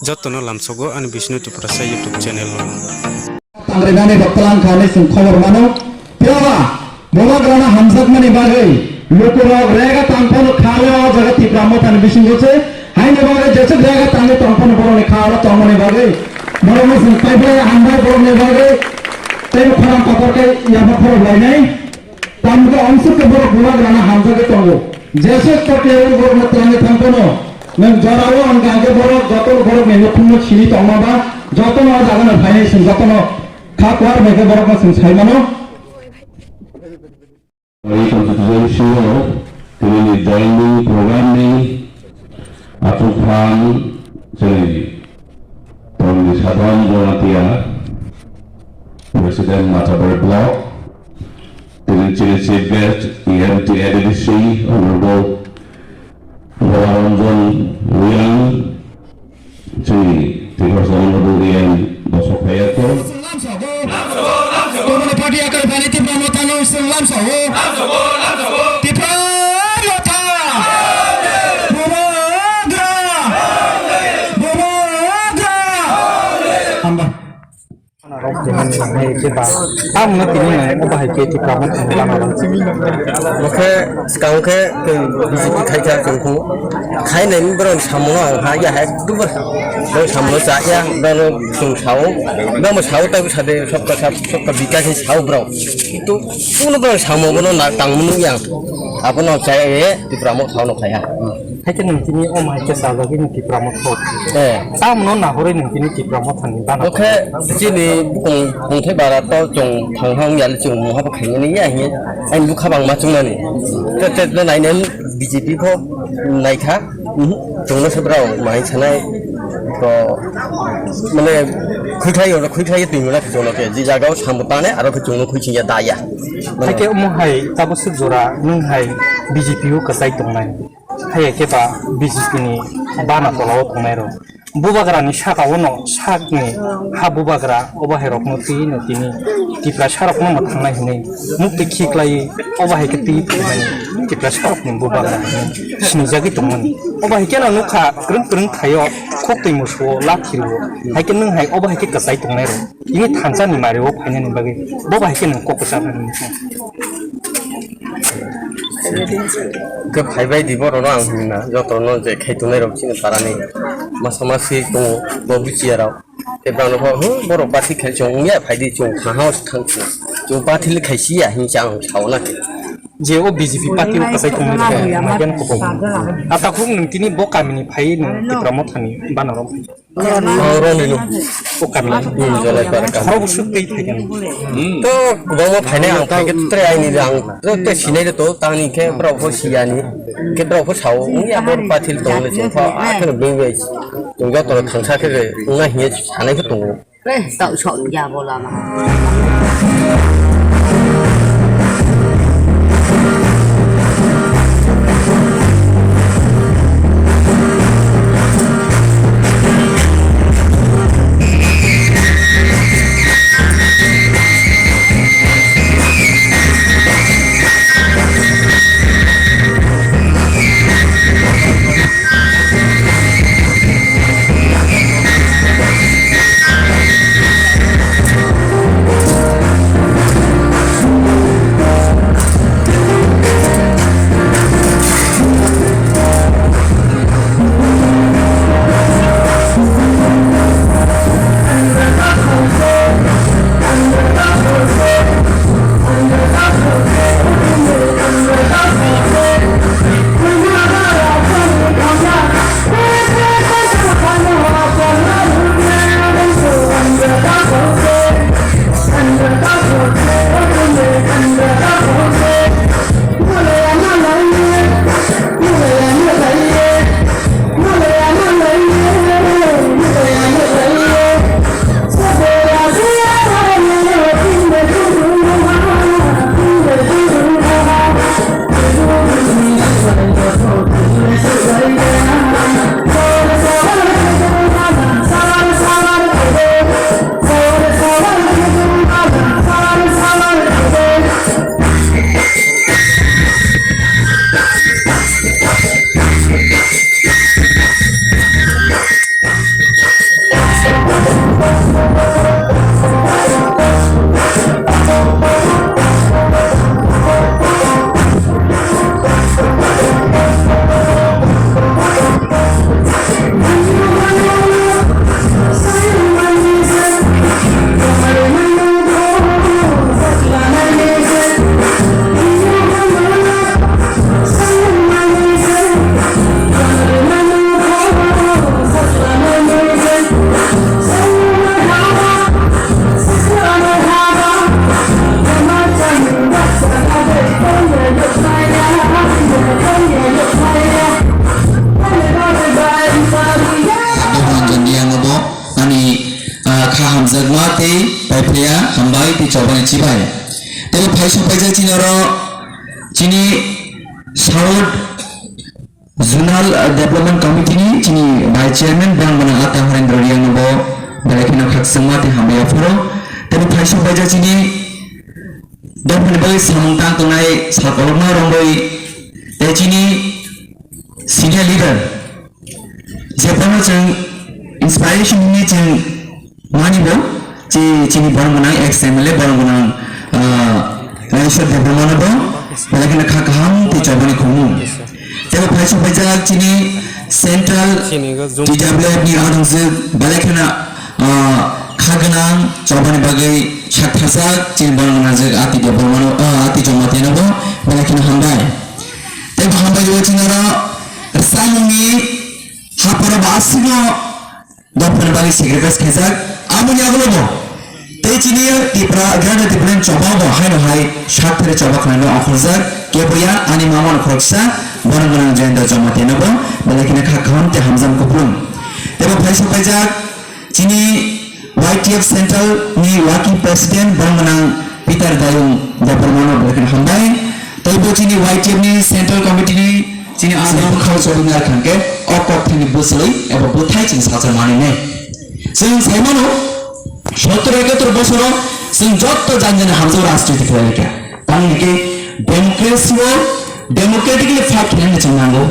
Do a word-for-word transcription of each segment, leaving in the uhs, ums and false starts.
Jotono lamsogo ani Bishnu Tiprasa YouTube channel o. Tangrinani rok tlang kha hinwi chwng khobor mano. Phiya ba, Bubagrano hamjakmani bagwi lukurok rega tang phano kha le o jaga Tipra Mothani bisingo se. Haini bagwi jesuk rega tangwi tong phano borokni kha oro tongmani bagwi. Borokno chwng kaibraya hambai borokni bagwi. Tei khorang kotor khe yapha khorok lainai. Tamni khe onsuk khe borok Bubagrano hamjagwi tongo. Jesuk tokle borokno twlangwi thang phano. Nwng jorao ang khe borok joto borokni nukhungno sini tongma ba jotono o jagano phainai chwng jotono kha kuar bai khe borokno chwng sai mano. Ri tongthotok sio tini ni joining program ni achuk phan chini tongni Sadhan Jonatia President Mathabar Block, tini chini chief guest E M T A D C Honorable Bhola Ranjan Reang, chini Tiprasa Honorable E M Bosok Phayako. Komoni party akai phani Tipra Mothano chwng lamsao. Tipra Motha! Bubagra! Bubagra! Hamba. Tamno tini nang obo hai khe Tipra Mothani bana rok. Bo khe swkang khe tei B J P khai kha chwng khu. Khai nai ni borok ni samung no ang ha ya hai dubar. Borok samung no cha ya, borok no chwng sao. Borok no sao ta sa de sabka sab, sabka bikas ni sao borok. Kintu kuno borok samung bono na tang munu yang. Abono cha ye Tipra Motha no khai ha. Haikhe nwng tini omo haikhe sajagwi nwng Tipra Motha. Eh. Tamno nahorwi nwng tini Tipra Mothani bana. Oke, chini bukung kungthai bara to chwng thang thang yali chwng muha bo khainani ya hiya. Ani bukha bang ma chwngnani. Te, te, te nainai B J P pho naikha. Mhm. Chwngno se brao mai sanai. To, mane, khuithai yo, khuithai yo twi mona chwngno ke. Ji jagao sambo tane, aro khe chwngno khuiching ya da ya. Mane. Haikhe omo hai, tabo swk jora, nwng hai B J P o kwchai tongnai. Haiya khe ba B J P ni bana tola o tongnai rok. Bubagra ni saka o no sak ni ha bubagra obo hai rok no twi no tini Tiprasa rok no ma thangnai hinwi mukti khiklai obo hai khe twi phaimani Tiprasa rok ni bubagra hinwi sinijagwi tongmani. Obo hai khe no nukha kwrwng kwrwng thaio khok twi musu o lathi rwo hai khe nwng hai obo hai khe kwchai tongnai rok. Ini thansa ni mari o phainani bagwi bo bai khe nwng kok kwchar nani muchung. Khe phaibai di borok no ang hwnna joto no je khai tongnai rok chini para ni masa masi tongo bo buchiya rok. Tei bang no pho, "Huh, borok basi khai chwng wngya phai di chwng kha ha se thang chwng. Chwng pathili khai si ya," hin chang sao na khe. Je o B J P party o kwchai tongnai rok khe maidan kobok. Ata khuk nwng tini bo kami ni phai nwng Tipra Motha ni bana rok. Ang roni no. O kami. Hmm, Jolai para kami. Oro bo suk tei thai kami. To, kwbangma phainai ang phai khe tre aini ang tre, tre sinai de to, tangni khe borok pho siyani. Khe borok pho sao, "Wngya bor pathil tong le chwng pho, a khe beng bai. Chwng joto no thangsa khe wngna hiye sanai khe tongo." Tau sok ya bo lama. Kha hamjakma tei paiphiya hambai tei chobani chibai. Tei phaisa paijak chini oro chini South Zonal Development Committee ni chini Vice Chairman bang mano Ata Harendra Riang no bo belai kheno khakchangma tei hambai aphuru. Tei phaisa paijak chini dophani bagwi samung tang tongnai sal kolokma rongbai tei chini senior leader. Jephano chwng inspiration hwnwi chwng mani bo, chi-, chini borok gwnang ex M L A borok gwnang, ah, Rajeswar Debbarma no bo, belai kheno kha kaham tei chobani khumung. Tei bo phai sok paijak chini Central T W F ni adong jwk belai kheno, ah, kha gwnang chobani bagwi sak thajak chini borok gwnang jwk Ati Debbarma no, ah, Ati Jamatia no bo belai kheno hambai. Tei bo hambai o chini oro rwchapmungni Haporo bo aswkno dophani bagwi sacrifice khaijak, aboni yagulo bo tei chini Tripura, Greater Tripura ni choba bo haino hai sak thani choba khwlaino ongkhorjak, keboya ani mama no khoroksa, bono gwnang Jayanta Jamatia no bo belai kheno kha kaham tei hamjak kupulung. Tei bo phai sok paijak, chini Y T F Central ni Working President borok gwnang Peter Dayung Debbarma no belai kheno hambai. Tei bo chini Y T F ni Central Committee ni chini adong khao chobwi narwkha hwnkhe o kok thani bwswlwi eba bwthai chwng sacha manwi ne. Chwng sai mano, sottor ekator bosoro chwng jotto jani jani hamjak rajniti khlai kha. Tamni hwnkhe democracy o democratically fight khlaina chwng nango.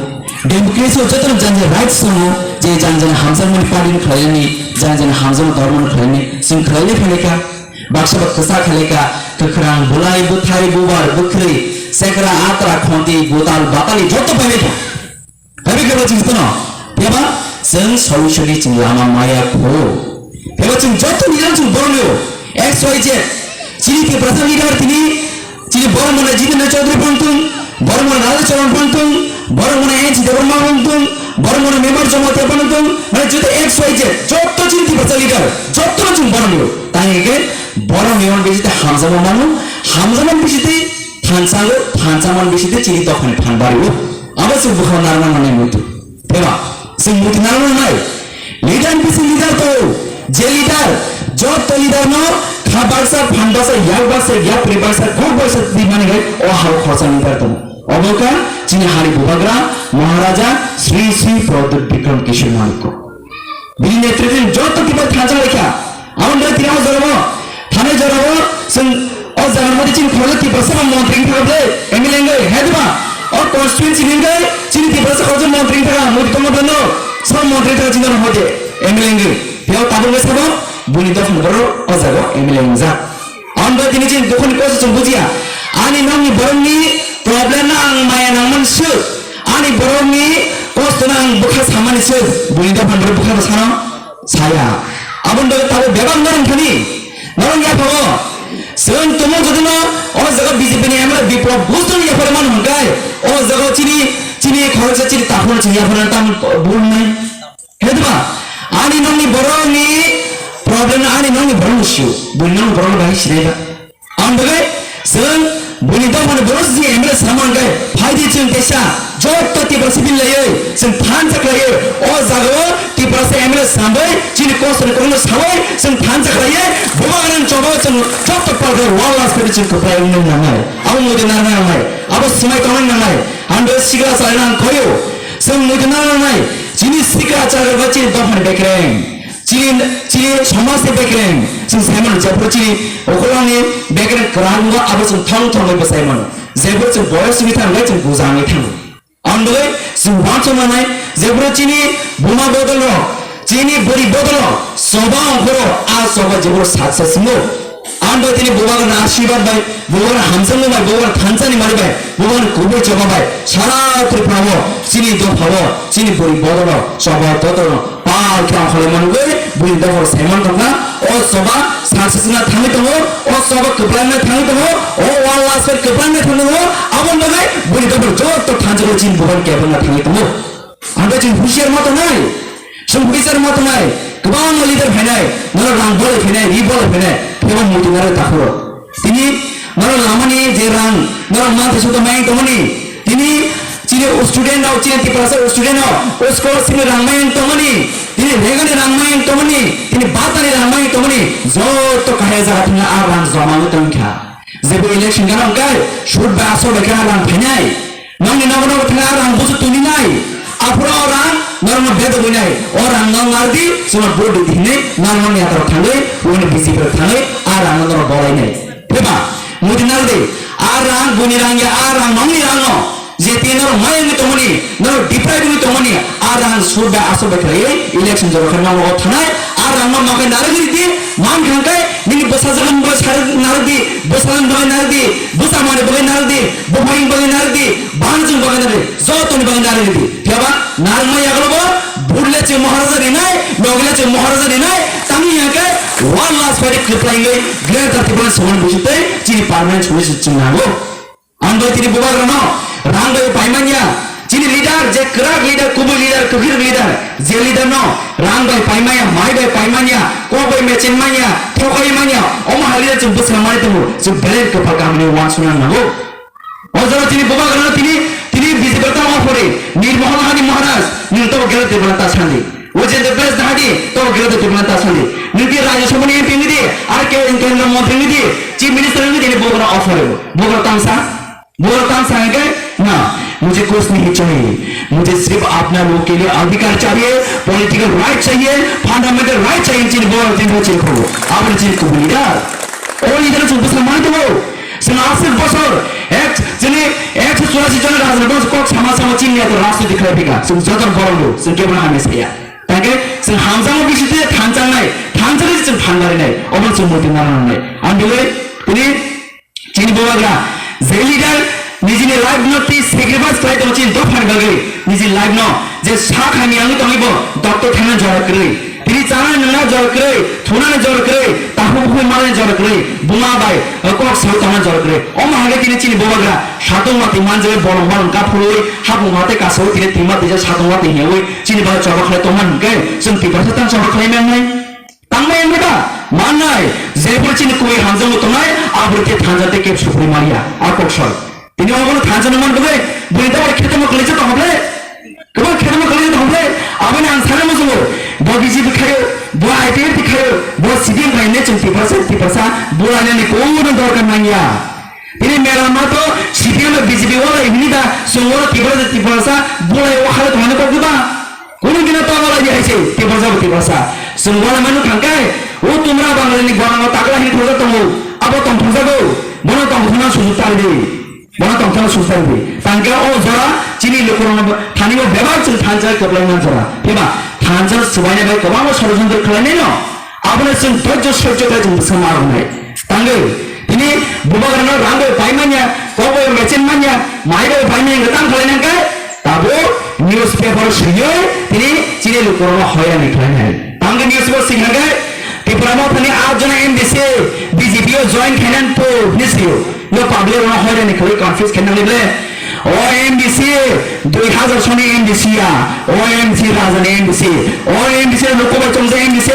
Democracy o jotono jani jani rights tongo, je jani jani hamjakmani party no khlainani, jani jani hamjakmani dhormo no khlainani, chwng khlailai khlaikha. Baksa ba kwchak khlaikha, kwkhwrang, bwlai, bwthai, bubar, bwkhwrwi, sekra, atra, khonti, gwtal, batali jotto pailaikha. Paibai khe bo chwng jotono. Phiya ba chwng solution ni chwng lama maya kho. Phiya ba chwng jotto ni jang chwng borok no X Y Z. Chini Tiprasa leader tini, chini borok mwnai Jitendra Chaudhary phang thung, borok mwnai Radha Charan phang thung, borok mwnai N C Debbarma phang thung, borok mwnai Member Jamatia phang thung, mane joto X Y Z, jotto chini Tiprasa leader, jotto no chwng borok no. Tang hwnkhe borok ni on bisi te hamjakma mano, hamjakma bisi te thansa o, thansa man bisi te chini dophani phan bari o. Abo se bwkha narwkna nangnai muitu. Phiya ba, chwng muitu narwkna nangnai. Leader ni bisi leader to, je leader, jotto leader no kha baksa, phan baksa, yak baksa, yapri baksa, kok baksa twi mani gai, o hao khorsa leader tongo. Obo wngkha chini hani bubagra Maharaja Sri Sri Pradyut Bikram Kishore Manikya. Bini netritwni joto Tipra thansa lekha. Aboni bagwi tini o jorao, thani jorao chwng o jaga modi chini khoroksa Tiprasa bo montri wngkha ble, M L A wngwi, hai diba? O constituency ni wngwi chini Tiprasa khoroksa montri wngkha, modi tongma bwrwino, sabo montri wngkha chini oro hoite, M L A wngwi. Phiya o tabuk wngwi sabo, buni dophani borok o jaga o M L A wngjak. Ang bai tini chini dukhoni kosto chwng bujiya. Ani nokni borokni problem no ang maya nangmani swk. Ani borokni kosto no ang bwkha samani swk. Buini dophani borok bwkha no sano saya. Aboni bagwi tabuk bebak norok thani. Norok yapha o. Chwng tumung jodi no o jaga B J P ni M L A Biplab Ghosh no yapha mano hwnkhe o jaga chini, chini khoroksa chini takhuk no chini yapha tam bul nai. Hedba, ani nokni borokni problem no ani nokni borokno sio. Buini nokni borokno bahai sinai ba. Ang bagwi chwng buini dophani borok si M L A sama hwnkhe phaidi chwng kaisa jotto Tiprasa civil laiwi chwng thansa khlaiwi o jagao Tiprasa M L A sambai chini kosoni kokno sawi chwng thansa khlaiwi bubagrani choba chwng jotto palka wall last phaidi chwng kwplai wngwi nangnai. Abo muitu narwkna nangnai. Abo swmai tongna nangnai. Ang bagwi sikla chalaina ang khoyo. Chwng muitu narwkna nangnai. Chini sikla chalairok bai chini dophani bekreng. Chini, chini somajni bekreng. Chwng sai mano, jephuru chini ukulokni bekreng kwrak wngkha, abo chwng thong thongwi bwsai mano. Jephuru chwng boyos wngwi thango, chwng buja wngwi thango. Aboni bagwi chwng uansuk manai, jephuru chini buma bodolrok, chini bwrwi bodolrok, choba ongkhorok, a choba jephuru sak sak swngo. Ang bai tini bubagrani asirwad bai, bubagrani hamjakmung bai, bubagrani thansani mari bai, bubagrani kubui choba bai, sara Tripura o, chini dopha o, chini bwrwi bodol o, choba bodol o, pal khe ongkhorlai manwi, buini dopha o saiman tongkha, o choba saksa sina thangwi tongo, o choba kwplangna thangwi tongo, o wall last bai kwplangna thangwi tongo, aboni bagwi buini dopha o joto thansa o chini bubagrani kebengna thangwi tongo. Ang bai chwng husiar ma tongnai. Chwng husiar ma tongnai. Kwbangma leader phainai. Norok rang bolai phainai, ri bolai phainai. Phaiba muitu narwk takhuk. Tini norok lamani je rang, norok manthai sota mayang tongmani. Tini chini student rok, chini Tiprasa student rok, o scholarship ni rang mayang tongmani. Tini regani rang mai tongmani, tini batani rang mai tongmani, joto kahya jaga thangna a rang joma wngwi tongkha. Jebo election gana hwnkhe sud bai aswk bai khe a rang phainai. Nokni nogo nogo thangwi a rang busu tuninai. Aphuru o rang norokno bedogwinai. O rang no nardi, chwngno vote ridi hinwi norokno netarok thangwi, wngni B J P rok thangwi a rang no norok bolainai. Phiba, muti nardi, a rang buni rang ya, a rang nokni rang no. Je tini norok mai wngwi tongmani, norok deprive wngwi tongmani, a rang sud bai aswk bai khlaiwi election jora khe nogo thanai, a rang no nokhai narwgwi ridi, man kha hwnkhe nini bwsajwkni bagwi narwgdi, bwsajwkni bagwi narwgdi, bwsa manwi bagwi narwgdi, buphangni bagwi narwgdi, banjwkni bagwi narwgdi, jotoni bagwi narwgdi. Phiya ba narwkma yagulo bo, vote le chwng Maharaja rinai, nogo le chwng Maharaja rinai, tangwi hwnkhe one last fight kwplai wngwi Greater Tipraland Somani Boisuk tei chini permanent solution chwng nango. Ang bai tini bubagrano rang bai paimanya. Chini leader, je kwrak leader, kubui leader, kwkhwrwk leader, je leader no rang bai paimanya, mai bai paimanya, kok bai mechenmanya, thokai manya, omo ha leader chwng bwswng mani tongo, chwng belai kwpal kahamni uansukna nango. O jora tini bubagrano tini, tini B J P ta offer, Nirmohon Hani Maharaj, nwng to Greater Tipraland ta sandi. Wajendra Press dahadi, to Greater Tipraland ta sandi. Nwng di Rajya Sabha ni M P wngdi, ar ke Kendra Mantri wngdi, Chief Minister wngdi, tini bubagrano offer, bubagra tamsa. बोलता है कि ना, मुझे कुछ नहीं चाहिए, मुझे सिर्फ अपना लोग के लिए अधिकार चाहिए, पॉलिटिकल राइट चाहिए, फंडामेंटल राइट चाहिए, chini bor chini bor chini khobo, aboni chini kubui leader. O leader chwng bwswk mani tongo. Chwng aswk bosor, ek, chini ekso churashi jon rajniti kok sama sama chini eto rajniti khlai phika. Chwng joto borok bo, chwng kebono hamya saya. Tangke chwng hamjakma bisingtwi thanjaknai, thanjaknai chwng thanbarinai, obo chwng muitu nana nangnai. Ang belai tini Chini bubagra, je leader nijini life no twi sacrifice khlai tongo chini dophani bagwi, nijini life no je sak hamya wngwi tongwi bo doctor thangna jora kwrwi, tini chana nwngna jora kwrwi, thunani jora kwrwi, takhuk bukhuk manani jora kwrwi, buma bai kok sawi tongna jora kwrwi. Omo hai khe tini chini bubagra satung watwi manjagwi borok borok kap phurwi hapung watwi kasawi tini twima twijak satung watwi hiyawi chini bagwi choba khlai tongmani hwnkhe chwng Tiprasa tang choba khlai mangnai. Tangmani wngwi ba mannai, jeboni chini kubui hamjakmung tongnai, aboni tei thansa tei kebo sufuri manya, a kok sal. Tini obono thansa nang man bagwi, bini tabuk khetamo kwlaijak tong hable, kwbang khetamo kwlaijak tong hable, aboni ang sana muchungo, bo B J P khayo, bo I P F T khayo, bo C P M khayo, ne chwng Tiprasa, Tiprasa, bo lainani kono dorkar nangya. Tini mela ma to C P M bai B J P walai hini da, chwng oro Tiprasa, Tiprasa, bo lai o khale tongmani kok diba? Kunu gina tongwala di hai se, Tiprasa bo Tiprasa. Chwng wala manu thangkai, o tumra Bangalini gwanango takla hini thokjak tongo, abo tong thokjago, bono tong thokna sujuk tang di. Bono tong thokna sujuk tang di. Tangka o jora chini lukurokno thani o bebak chwng thansa kwplai man jora. Phiba thansa swbaina bai kwbangma sorojontro khlainai no. Abono chwng dhorjo soijo khlai chwng bwsa ma rwnai. Tangwi, tini bubagrano rang bai pai manya, kok bai mechin manya, mai bai pai manya, tang khlai nangkhe, tabuk newspaper swiwi, tini chini lukurokno hoirani khlainai. Tangwi newspaper swi hangkhe, Tipra Mothani aat jona M D C, B J P o join khainan po, hini sio. Yo public rokno hoirani khlai confuse khainani ble. O M D C, dui hazar soni M D C ya. O M C raja ni M D C. O M D C no kobar chomja M D C.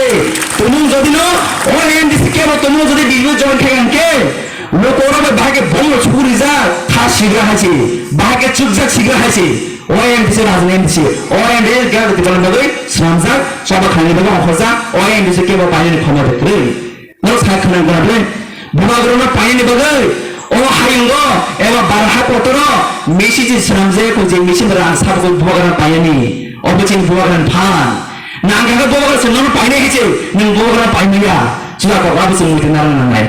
Tumung jodi no, o M D C kebo tumung jodi B J P join khai hwnkhe, loko oro bai bahai khe bomno sukurijak, tha sigra hai se. Bahai khe chukjak sigra hai se. O M D C raja ni M D C. O M D C gel development bagwi swnamjak, choba khlaina bagwi ongkhorjak. O M D C kebo painani khomota kwrwi. Norok sai khwnang gwnang ble, bubagrano painani bagwi o hayungo eba bar ha kotoro machine se swnamjak, je machine rang sabwi bubagrano painani, obo chini bubagrani phan. Nang khe bubagra se nono painai khe se, nwng bubagrano paimaya, chwla kok abo se muitu narwk nangnai.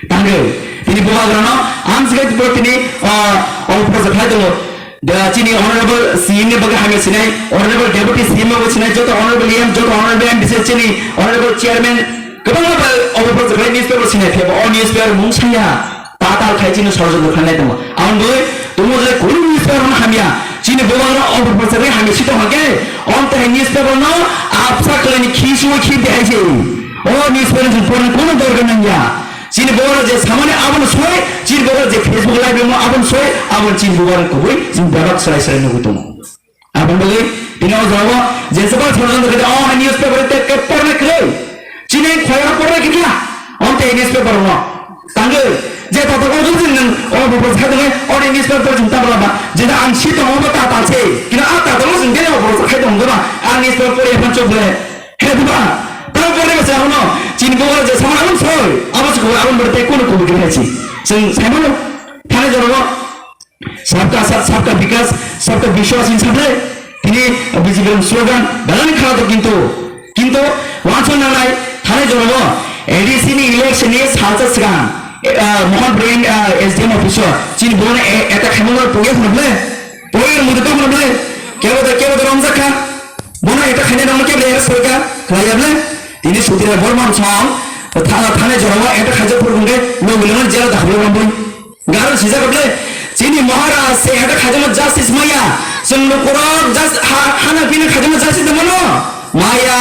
Tangwi, tini bubagrano amswk bo tini, ah, o project khai tongo. Da chini honorable C M ni bagwi hamya sinai, honorable deputy C M ni bagwi sinai, joto honorable E M, joto honorable M D C, chini honorable chairman, kwbangma bai obo project khlai newspaper sinai, phiya ba o newspaper mung saya, tatal khai chini sorojontro khlainai tongo. Aboni bagwi tongo je kunu newspaper no hamya, chini bubagra obo project khlai hamya si tongkha khe, omtwi hai newspaper no apsa khlaini khi suwi khi de hai se. O newspaper ni porni kunu dorkar nangya. Chini bubagra je samani abono soi, chini bubagra je Facebook live rimo abono soi, abono chini bubagra kubui, chini bebak serai serai nugui tongo. Aboni bagwi bini o jawabo je sebal sorojontro khe o hai newspaper te ke porna kwrwi. Chini khoyang porna khe kya? Omte newspaper no. Tangwi je tata ko jin nang o bo bo sa dong o newspaper jin ta bla ba. Je da ang si tongo ba ta ta se. Kina a ta ta mo jin de o bo sa khai dong ba. Ang newspaper pore phan chok le. Tei kunu kubui khe hai si. Chwng saimano, thani jorao sabka sath, sabka bikas, sabka bishwas hin saple. Tini B J P ni slogan belai khalato kintu, kintu wansuk nangnai thani jorao A D C ni election ni salsa swkang, eh, ah, Mohanpur ni, ah, S D M office o chini bongni e-, eta khaimano pogya hwnble. Pogya mudi to hwnble. Kebo to, kebo to romjak kha. Bono eta khaina nangma kebo era sorka. Khlaiya ble. Tini Sudhir Rai Bormon song thana thani jorao eta khaijak phuru hwnke no bilangan jela dakhlo rombo. Garon sijak ble, chini Maharaj se hada khajama justice maya, chwng lukurok just ha-, hana pina khajama justice da mano? Maya.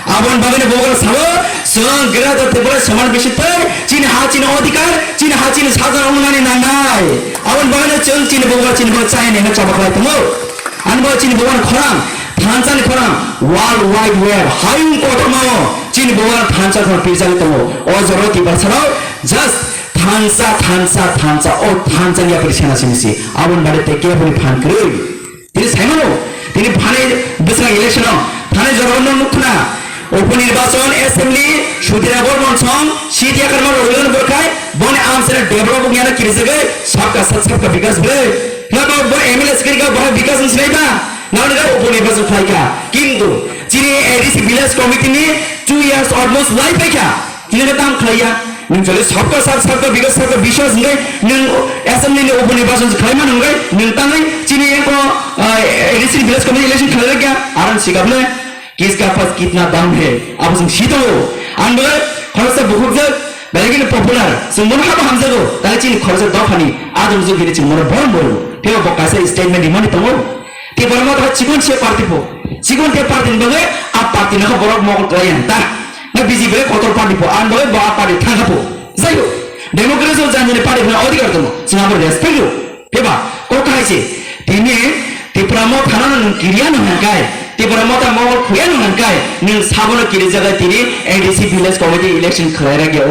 Abon bagani bogra sabo, chwng Greater Tripura soman bisi tei, chini ha chini odhikar, chini ha chini sajan ongnani nangnai. Abon bagani chwng chini bogra chini bogra chayani hwnwi chaba khlai tongo. Ani bo chini bogra khorang, thansa ni khorang, World Wide Web, hayung kotormao, chini bogra thansa khorang pirjagwi tongo. O jorao Tiprasarao, just thansa, thansa, thansa, o thansa ni yapri sena sini si. Aboni bade te kebo ni phan kwrwi. Tini saimano, tini phani bwswk election o, thani jorao no nukna. Upo nirbachon assembly, Sudhir Rai Bormon song, seat yakarma rogulon borkai, boni amsene develop wngya na kirijagwi, sabka sath, sabka bikas ble. Lama bo M L A secretary ka bahai bikas wng sinai ba, na wngka upo nirbachon khlaika. Kintu, chini A D C village committee ni two years almost lai paika. Tini khe tam khlaiya. Nwng chole sabka sath, sabka bikas, sabka bishwas hwnkhe nwng assembly ni upo nirbachon se khlai mano hwnkhe nwng tangwi chini eko, ah, A D C ni village committee election khlai rwkya, aron sikap le kiska pas kitna dam hai, abo chwng si tongo. Ang bo khoroksa bukhukjak, belai kheno popular, chwng bono habo hamjago, tale chini khoroksa dophani adong jok hini chwng bono borom borom. Phiya bo kaisa statement rimani tongo. Tipra Motha chikon se party po. Chikon te party ni bagwi a party no borok mokol kwlai yang ta. Na B J P le kotor party po. Ang bagwi bo a party thangkha po. Jai ho. Democracy o jani jani party phano odhikar tongo. Chwng abo respect rw. Phiba kok hai se. Tini Tipra Motha no nwng kiriya no hwnkai. Tipra Motha mokol khuya no hwnkai. Nwng sabono kiri jaga tini A D C village committee election khlai ragya.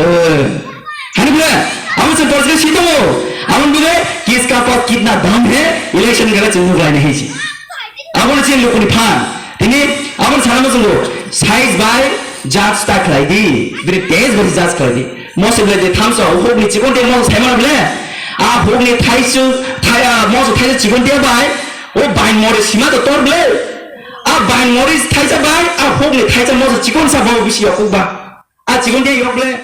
Hani bwle, abo se borjke si tongo. Abo bwle, kiska pa kitna dam he, election gala chwng nukhlai na hisi. Abo se lukuni phan. Tini, abo sana mo chwngo, size by judge ta khlai di. Bini test by judge khlai di. Mo se bwle je thamsa, o hukni chikon te mo se saimano bwle. A hukni thaisu, thai, a, mo se thaisu chikon te bai. O bain mori sima to tor bwle. A bain mori thaisa bai, a hukni thaisa mo se chikon sa bo bisi yok ba. A chikon te yok bwle.